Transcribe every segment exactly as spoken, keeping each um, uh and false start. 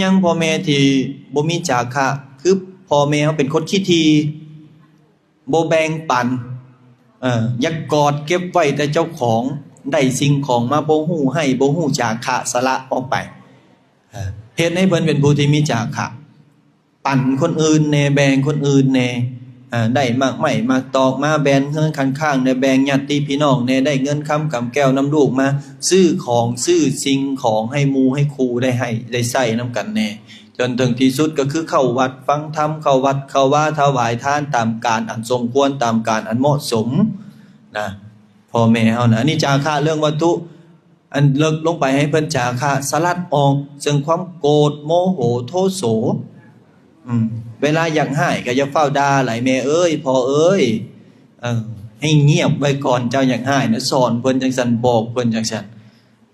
ยังพ่อแม่ที่บ่มีจาคะ คือพ่อแม่เฮาเป็นคนขี้ถี่ บ่แบ่งปัน เออ อยากกอดเก็บไว้แต่เจ้าของ ได้สิ่งของมาบ่ฮู้ให้ บ่ฮู้จาคะ สละออกไป เออ เฮ็ดให้เพิ่นเป็นผู้ที่มีจาคะ ปันคนอื่นแหน่ แบ่งคนอื่นแหน่ เออ ได้หมากไม้หมากตอกมา แบ่งเฮือนข้างๆแหน่ แบ่งญาติพี่น้องแหน่ ได้เงินคำกำแก้วนำลูกมา ซื้อของซื้อสิ่งของให้หมู่ให้คู่ได้ให้ได้ใช้นำกันแหน่ จนถึงที่สุดก็คือเข้าวัดฟังธรรม เข้าวัดเข้าวา ถวายทานตามการอันสมควร ตามการอันเหมาะสมนะ พ่อแม่เฮานะ อันนี้จาคะเรื่องวัตถุ อันเลิกลงไปให้เพิ่นจาคะ สลัดออกซึ่งความโกรธ โมโห โทโส อืม เวลาอยากฮ้ายก็อย่าฟ้าวด่าหลาย แม่เอ้ย พ่อเอ้ย เออ ให้เงียบไว้ก่อน เจ้าอยากฮ้ายนะ สอนเพิ่นจังซั่น บอกเพิ่นจังซั่น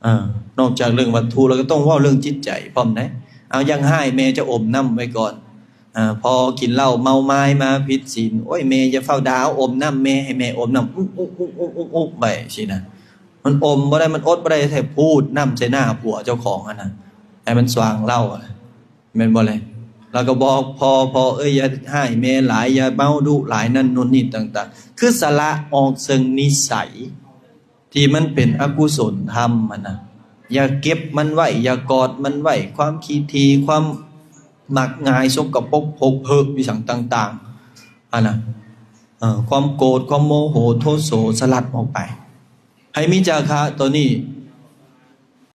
เออ นอกจากเรื่องวัตถุแล้วก็ต้องเว้าเรื่องจิตใจพร้อมนะ เอา อยากฮ้าย แม่จะอมน้ำไว้ก่อน อ่า พอกินเหล้าเมามายมาผิดศีล โอ้ย แม่อย่าฟ้าวด่า เอาอมน้ำ แม่ ให้แม่อมน้ำ อุ๊บอุ๊บอุ๊บอุ๊บอุ๊บอุ๊บไปสินะ มันอมบ่ได้ มันอดบ่ได้ แท้พูดน้ำใส่หน้าผัวเจ้าของหั่นน่ะ ให้มันสว่างเหล้าอะ แม่นบ่เลย แล้วก็บอกพ่อ พ่อเอ้ย อย่าฮ้ายแม่หลาย อย่าเมาดุหลาย นั่นนู่นนี่ต่างๆ คือสละออกซึ่งนิสัย ที่มันเป็นอกุศลธรรมหั่นนะ อย่าเก็บมันไว้ อย่ากอดมันไว้ ความขี้ถี่ ความมักง่าย สกปรก พกเพิก อีสังต่างๆหั่นนะ เอ่อ ความโกรธ ความโมโห โทโส สลัดออกไป ให้มีจาคะตัวนี้